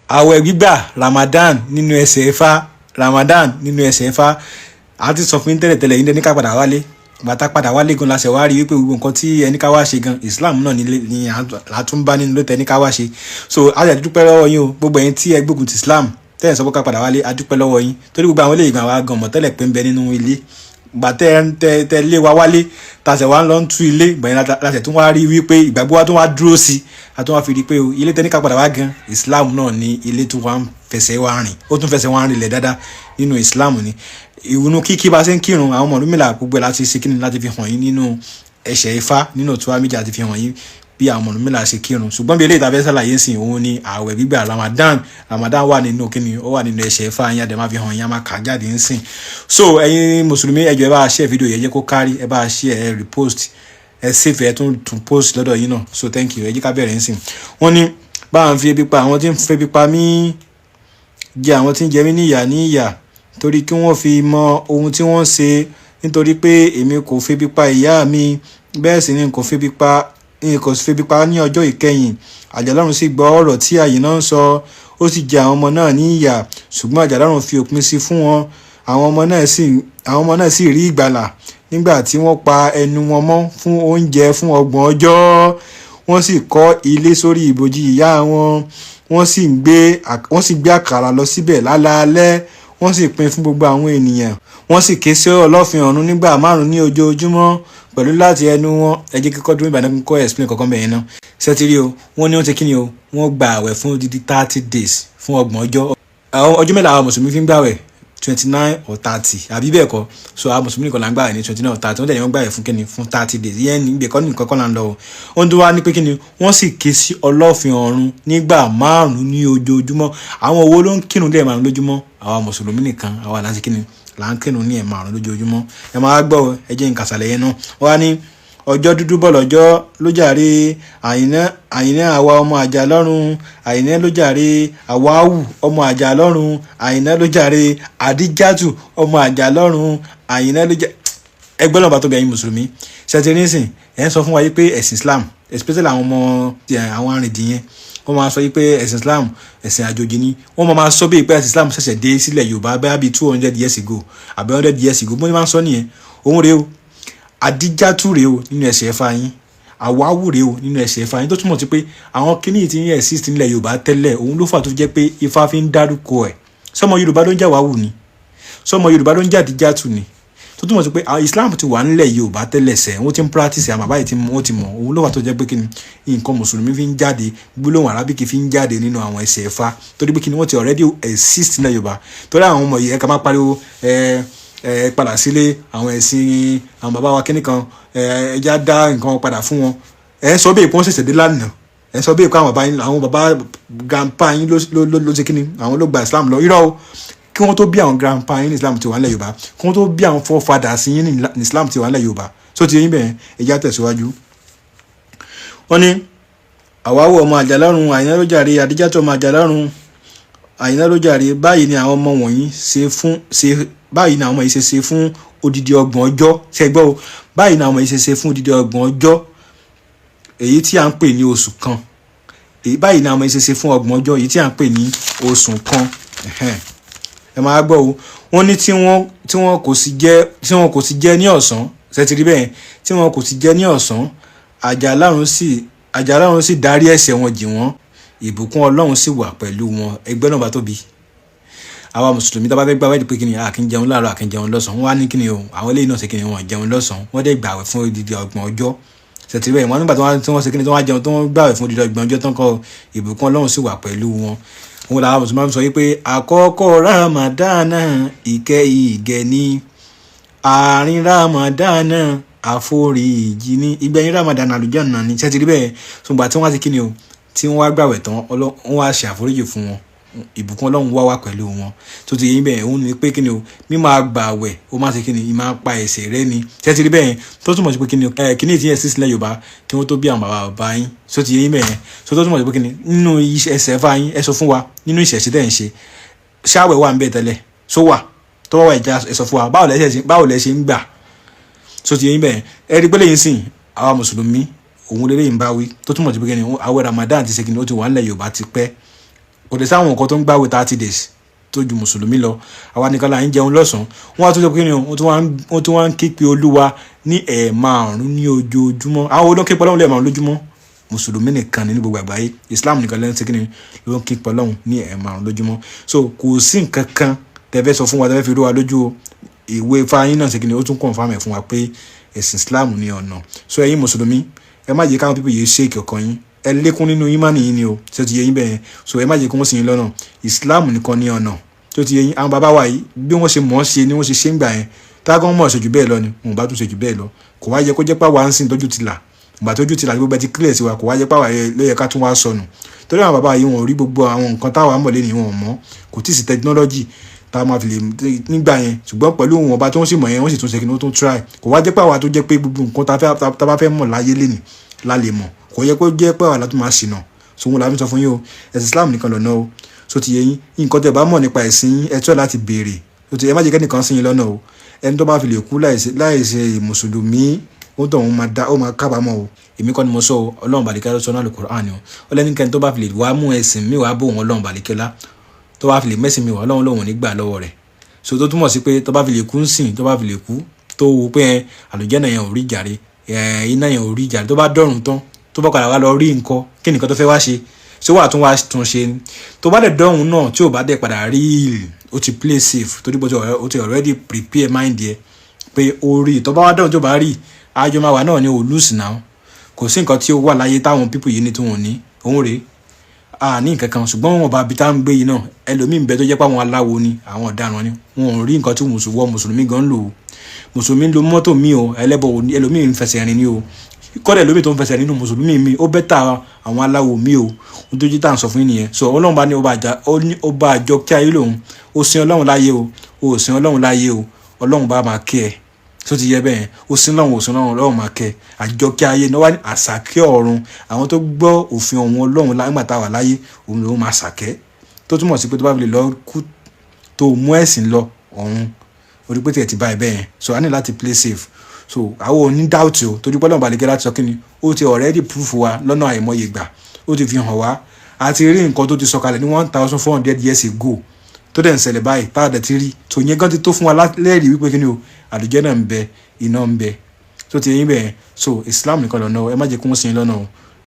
Àwẹ̀ gbígbà Ramadan nínú ẹsẹ̀ Ifá, Ramadan nínú ẹsẹ̀ Ifá. A ti sọ fún yín tẹ́lẹ̀tẹ́lẹ̀ yín ní ká padà wálé. Bàtà padà wálé gan la ṣe wá rí wípé gbogbo nǹkan tí ẹni ká wá ṣe gan, Islam náà ni àtúnbá nínú ló tẹ ní ká wá ṣe. So a jẹ́ dúpẹ́ lọ́wọ́ yín o, gbogbo ẹ̀yin tí ẹ gbógun ti Islam tẹ́ ẹ̀ sọ pé ká padà wálé, a dúpẹ́ lọ́wọ́ yín, torí gbogbo àwọn eléyìí gan àwa gan mọ̀ tẹ́lẹ̀ pé ń bẹ nínú ilé. Gbà tẹ tẹ lé wa wálé, tàṣẹ wa ń lọ ń tú ilé gbẹ̀yìn, láṣẹ tún wá rí wípé ìgbàgbọ́ wa tún wá dúró sí, a tún wá fi rí pé o ilé tẹ́ní ká padà wá gan, Islam náà ni ilé tó wá ń fẹsẹ̀ wá rìn, ó tún fẹsẹ̀ wá rìn lẹ̀ dáadáa nínú Islam ni. Ìwúnú kíkí bá ṣe ń kírun, àwọn ọmọ Ọ̀rúnmìlà, gbogbo ẹ̀ láti ṣe kíni, láti fi hàn yín nínú ẹsẹ̀ Ifá, nínú Òtúwá méjì, àti fi hàn yín bí àwọn Ọ̀rúnmìlà ṣe kírun. Ṣùgbọ́n bí eléyìí tá a fẹ́ ṣàlàyé sìn, òun ni ààwẹ̀ gbígbà Ramadan. Ramadan wà nínú kíni, ó wà nínú ẹsẹ̀ Ifá yín, àdè máa fi hàn yín, a máa kà jáde ń sìn. So ẹ̀yin mùsùlùmí, ẹ jọ̀ọ́, ẹ bá a share fídíò yẹn, jẹ́ kó kárí, ẹ bá a share, ẹ repost, ẹ save, ẹ tún tún post lọ́dọ̀ yín náà. So thank you. Ẹ jẹ́ ká bẹ̀rẹ̀ ń sìn. Wọ́n ní bá ń fi ebi pa àwọn tí ń febi pa mí, jẹ àwọn tí ń jẹ mí níyà níyà, torí kí wọ́n fi mọ ohun tí wọ́n ṣe, nítorí pé èmi kò febi pa ìyá mi, bẹ́ẹ̀ sì ni kò febi pa ní ọjọ́ ìkẹyìn. Àjàlárùn sì gbọ́ ọ̀rọ̀ tí Àyìnà ń sọ, ó sì jẹ àwọn ọmọ náà ní ìyà, ṣùgbọ́n Àjàlárùn fi òpin sí fún wọn. Àwọn ọmọ náà sì rí ìgbàlà nígbà tí wọ́n pa ẹnu wọn mọ́ fún oúnjẹ fún 30 ọjọ́. Wọ́n sì kọ́ ilé sórí ìbòjì ìyá wọn, wọ́n sì gbé àkàrà lọ síbẹ̀ lálaalẹ́, wọ́n sì pín fún gbogbo àwọn ènìyàn. Wọ́n sì ké sí Ọlọ́fin ọ̀run nígbà 5 ní ojoojúmọ́ pẹ̀lú láti ẹnu wọn. Ẹ jẹ́ kíkọ́ dúró ìbàdàn kọ́ explain kankan bẹ̀yẹn náà. Ṣẹ́tìrí o, wọ́n ní wọ́n ti kí ni o, wọ́n gba àwẹ̀ fún odidi 30 days, fún 30 ọjọ́. Àwọn ọjọ́ mẹ́ta àwọn mùsùlùmí fi ń gbàwẹ̀? 29 or 30, àbí bẹ́ẹ̀ kọ́? So àwọn mùsùlùmí nìkan là ń gbàwẹ̀ ní 29 or 30. Wọ́n tẹ̀lé wọ́n gbàwẹ̀ fún kíni, fún 30 days. Ìyẹn ní ibẹ̀ kọ́ ní nǹkan kọ́ là ń lọ o. Wọ́n tún wá ní pé kíni, wọ́n sì ké sí Ọlọ́fin ọ̀run nígbà 5 ní ojoojúmọ́. Àwọn owó ló ń kírun lẹ́ẹ̀ márùn lójúmọ́? Àwa mùsùlùmí nìkan, àwa là ń ṣe kíni, là ń kírun ní ẹ̀ 5 lójoojúmọ́. Ẹ máa gbọ́, ẹ jẹ́ nǹkan àṣàlẹ̀ yẹn náà. Wọ́n á ní ọjọ́ dúdú bọ̀ lọ́jọ́ ló jàre. Àyìnà, Àyìnà, àwa ọmọ àjà lọ́run, Àyìnà ló jàre. Àwáwù ọmọ àjà lọ́run, Àyìnà ló jàre. Àdíjàtù ọmọ àjà lọ́run, Àyìnà ló jàre. Ẹgbẹ́ náà bá tóbi. Ẹ̀yin mùsùlùmí, ṣètìlísìn, ẹ̀ ń sọ fún wa yìí pé ẹ̀sìn Islam, especially àwọn ọmọ àwọn arìndìn yẹn, wọ́n máa sọ yìí pé ẹ̀sìn Islam, ẹ̀sìn àjòjì ni. Wọ́n máa sọ bíi pé ẹ̀sìn Islam ṣẹ̀ṣẹ̀ dé sílẹ̀ Yorùbá bẹ́ẹ̀ bíi 200 years ago àbí 100 years ago. Bó ní máa ń sọ nìyẹn. Òun rèé o, Àdíjàtù rèé o nínú ẹsẹ̀ ẹ̀fà yín, Àwáwù rèé o nínú ẹsẹ̀ ẹ̀fà yín, tó túmọ̀ sí pé àwọn kíní tí ń exist nílẹ̀ Yorùbá tẹ́lẹ̀. Òun ló fà tó fi jẹ́ pé Ifá fi ń dárúkọ ẹ̀. Sọmọ Yorùbá ló ń jẹ́ Àwáwù ni? Sọmọ Yorùbá ló ń jẹ́ Àdíjàtù ni? Tó túmọ̀ sí pé Islam ti wà nílẹ̀ Yorùbá tẹ́lẹ̀ sẹ́, wọ́n ti ń practice, àwọn bàbá yìí tí wọ́n ti mọ̀. Òun ló wà tó jẹ́ pé kí ni nǹkan mùsùlùmí fi ń jáde, gbólóhùn Arabic fi ń jáde nínú àwọn ẹsẹ̀ ẹ̀fà, torí pé kí ni, wọ́n ti already exist nílẹ̀ Yorùbá. Torí àwọn ọmọ yìí, ẹ ká máa pariwo, ẹ ẹ padà sílé àwọn ẹ̀sìn àwọn bàbá wa kíní kan, ẹ ẹ já dá nǹkan padà fún wọn. Ẹ sọ bí ìpọ́n ṣẹ̀ṣẹ̀ dé lánàá, ẹ sọ bí ìpọ́n àwọn bàbá yín, àwọn bàbá grandpa yín ló ṣe kíni, àwọn ló gba Islam lọ. Irọ́ o. Kí wọ́n tó bí àwọn grandpa yín ní Islam ti wà nílẹ̀ Yorùbá. Kí wọ́n tó bí àwọn forefathers yín ní Islam ti wà nílẹ̀ Yorùbá. So ti yín bẹ́ẹ̀, ẹ já tẹ̀síwájú. Wọ́n ní Àwáwò ọmọ àjàlárùn, Àyìnlá ló jàre. Àdíjàtọ̀ ọmọ àjàlárùn, Àyìnlá ló jàre. Báyìí ni àwọn ọmọ wọ̀nyí ṣe fún ṣe, báyìí ni àwọn ọmọ yìí ṣe ṣe fún odidi 30 ọjọ́. Ṣe gbọ́ o? Báyìí ni àwọn ọmọ yìí ṣe ṣe fún odidi 30 ọjọ́, èyí tí à ń pè ní oṣù kan. Èyí báyìí ni àwọn ọmọ yìí ṣe ṣe fún 30 ọjọ́, èyí tí à ń pè ní oṣù kan. Ẹ máa gbọ́ o. Wọ́n ní tí wọ́n kò sì jẹ ní ọ̀sán. Ṣe ti rí bẹ́ẹ̀? Tí wọ́n kò sì jẹ ní ọ̀sán, Àjàlárùn sì dárí ẹ̀ṣẹ̀ wọn jì wọ́n, ìbùkún Ọlọ́run sì wà pẹ̀lú wọn. Ẹgbẹ́ náà bá tóbi. Àwa mùsùlùmí, tá bá fẹ́ gbààwẹ̀ pé kí ni, a kì í jẹun láàárọ̀, a kì í jẹun lọ́sàn-án. Wọ́n wá ní kí ni o, àwọn eléyìí náà ṣe kí ni, wọ́n jẹun lọ́sàn-án, wọ́n dẹ̀ gbààwẹ̀ fún odidi 30 ọjọ́. Ṣètìlẹ́ bẹ́ẹ̀? Wọ́n nígbà tí wọ́n ṣe kí ni, tí wọ́n jẹun, tí wọ́n gbààwẹ̀ fún odidi 30 ọjọ́ tán kọ́, ìbùkún Ọlọ́run sì wà pẹ̀lú wọn. Òun làwọn mùsùlùmí máa ń sọ wípé àkọ́kọ́ Ramadana, ìkẹ́ ìgẹ̀ ni; àárín Ramadana, àforíjì ní; ìgbẹ̀yìn Ramadan, àlùjánnà ni. Ṣé ti rí bẹ́ẹ̀? Ṣùgbọ́n tí wọ́n ti kí ni o, tí wọ́n wá gbàwẹ̀ tán, wọ́n wá ṣe àforíjì fún wọn, ìbùkún Ọlọ́run wá wá pẹ̀lú wọn. Tó ti yín bẹ́ẹ̀, òun ni pé kí ni o, mímọ́ àgbàwẹ̀, ó máa ṣe kí ni, ìmáa pa ẹ̀ṣẹ̀ rẹ ni. Ṣé ti rí bẹ́ẹ̀? Tó túmọ̀ sí pé kí ni, ẹ kí ni ìtìyẹ̀ sí sílẹ̀ Yorùbá kí wọ́n tó bí àwọn bàbá bàbá yín. Tó ti yín bẹ́ẹ̀? Tó túmọ̀ sí pé kí ni, nínú ẹsẹ̀ fà yín, ẹ sọ fún wa, nínú ìṣẹ̀ṣẹ̀ tẹ̀ ń ṣe, ṣáwẹ̀ wà ń bẹ̀ tẹ́lẹ̀? Só wà? Tó wà, ìjà, ẹ sọ fún wa, báwo lẹ ṣe ń gbà? Tó ti yín bẹ́ẹ̀? Ẹ rí pé lẹ́yìn sìn, àwa mùsùlùmí, òun lélẹ́yìn bá wí. Tó túmọ̀ sí pé kí ni, àwẹ̀ Ramadan ti ṣe kí ni, ó ti wà nílẹ̀ Yorùbá ti pẹ́. Kò dé sáwọn nǹkan tó ń gbàwẹ̀ 30 days tó ju mùsùlùmí lọ. Àwa nìkan là ń jẹun lọ́sàn-án. Wọ́n á tún sọ pé kí ni, wọ́n tún wá ń ké pe Olúwa ní 5 ní ojoojúmọ́. Àwọn olóńké pé Ọlọ́run lẹ́ẹ̀márùn lójúmọ́? Mùsùlùmí nìkan ní gbogbo àgbáyé. Islam nìkan lẹ́nu tí kí ni ló ń ké pe Ọlọ́run ní 5 lójúmọ́. So kò sí nǹkan kan tẹ́fẹ́ sọ fún wa, tẹ́fẹ́ fi rú wa lójú o. Ìwé fáyín náà ṣe kí ni, ó tún confirm ẹ̀ fún wa pé ẹ̀sìn Islam ní ọ̀nà. So ẹ̀yin mùsùlùmí, ẹ má jẹ́ káwọn people yìí ṣe ọkàn yín. Ẹ lékún nínú ìmánì yín ni o. Ṣé ti yé yín bẹ́ẹ̀? So ẹ má jẹ́ kí wọ́n ṣì yín lọ́nà. Islam nìkan ní ọ̀nà tó ti yé yín. Àwọn bàbá wa yìí, bí wọ́n ṣe mọ̀ ọ́n ṣe ni wọ́n ṣe ṣe ń gbà yẹn. Tágán mọ̀ ṣe jù bẹ́ẹ̀ lọ ni wọn bá tún ṣe jù bẹ́ẹ̀ lọ. Kò wá yẹ kó jẹ́ pé àwa ń sìn tójú ti là, ìgbà tójú ti là, gbogbo ẹ ti clear sí wa, kò wá yẹ pé àwa ló yẹ ká tún wá sọnù, torí àwọn bàbá yìí, wọn ò rí gbogbo àwọn nǹkan táwa mọ̀ lé ní, wọn ò mọ̀. Kò tí ì sí technology tá a máa fi lè nígbà yẹn, ṣùgbọ́n pẹ̀lú wọn ọba tó ń sì mọ̀ yẹn, wọ́n sì tún ṣe kí ni, wọ́n tún try. Kò wá jẹ́ pé àwa tó jẹ́ pé gbogbo nǹkan tá a bá fẹ́ mọ̀ láyé lénìí la lè mọ̀, kò yẹ kó jẹ́ pé àwa látún máa ṣìnà. So wọn làbí sọ fún yín o, ẹ̀sìn Islam nìkan lọ́nà o. So ti yé yín? Nǹkan tẹ́ bá mọ̀ nípa ẹ̀sìn yín, ẹ tọ́ láti béèrè. So ti ẹ má jẹ́ kẹ́nìkan sí yín lọ́nà o. Ẹni tó bá fi lè kú láìṣe mùsùlùmí, ó tọ̀ wọ́n máa dá, ó máa kábàámọ̀ o. Èmi kọ́ ni mo sọ o, Ọlọ́run bàlíkẹ́ ló sọ náà Al-Qur'an o. Ó lẹ́nikẹ́ni tó bá fi lè wá mú ẹ̀sìn mi wá bò wọ́n, Ọlọ́run bàlíkẹ́lá, tó bá fi lè mẹ́sìn mi wá, Ọlọ́run lòun ò ní gbà lọ́wọ́ rẹ̀. So tó túmọ̀ sí pé tó bá fi lè kú ń sìn, tó bá fi lè kú tó wo pé ẹ àlùjánnà yẹn ò rí jàre, ẹ iná yẹn ò rí jàre, tó bá dọ̀run tán, tó bá padà wá lọ rí nǹkan, kí nìkan tó fẹ́ wá ṣe? Ṣé wàá tún wá tún ṣe ni? Tó bá dẹ̀ dọ̀hún náà, tí ò bá dẹ̀ padà rí, ó ti play safe, torí bó ti ó ti already prepare mind yẹ pé ó rí. Tó bá wá dọ̀hún, tó bá rí, àjọ máa wà náà ní, ò lose now. Kò sí nǹkan tí ó wà láyé táwọn people yìí ní tí wọ́n ní. Òun rèé, a ní nǹkan kan, ṣùgbọ́n wọn bá bi tá ń gbé yìí náà, ẹlòmíín bẹ tó jẹ́ pé àwọn aláwo ni, àwọn ọ̀daràn ni, wọn ò rí nǹkan tí mùsùlùmí gan ń lò ó. Mùsùlùmí ń lo mọ́tò mi o, ẹlẹ́bọ̀ ẹlòmíín ń fẹsẹ̀ rìn ni o. Kọ́dẹ̀ ẹlòmíín tó ń fẹsẹ̀ rìn nínú mùsùlùmí mi, ó better àwọn aláwo mi o. Ohun tó jí tá à ń sọ fún yín nìyẹn. So Ọlọ́run bá ní ọba àjà, ó ní ọba àjọ kí ayé lòun. Ó sin Ọlọ́run láyé o, ó sin Ọlọ́run láyé o, Ọlọ́run bá máa kí ẹ. Tó ti yẹ bẹ́ẹ̀, ó sin lọ́run, ó sin lọ́run, Ọlọ́run máa kẹ́. Àjọ kí ayé náà wá ní àṣàkẹ́ ọ̀run. Àwọn tó gbọ́ òfin ọ̀hún Ọlọ́run nígbà tá a wà láyé, òun lòun máa ṣàkẹ́. Tó túmọ̀ sí pé tó bá fi lè lọ kú, tó mú ẹ̀sìn lọ ọ̀run, orí pé tiẹ̀ ti bá ẹ bẹ́ẹ̀ yẹn. So a ní láti play safe. So àwọn ò ní doubt o, torí pé Ọlọ́run bá lè gẹ́ láti sọ kí ni, ó ti already proof wa lọ́nà àìmọye ìgbà, ó ti fi hàn wá. A ti rí nǹkan tó ti sọ̀kalẹ̀ ní 1400 years ago, tó dẹ̀ ń ṣẹlẹ̀ báyìí, tá a dẹ̀ ti rí. Tó yẹn gan ti tó fún wa lẹ́rìí wípé kí ni o, àlùjánnà ń bẹ, iná ń bẹ. Tó ti yín bẹ́ẹ̀. So Islam nìkan lọ́nà o. Ẹ má jẹ́ kí wọ́n sin lọ́nà o.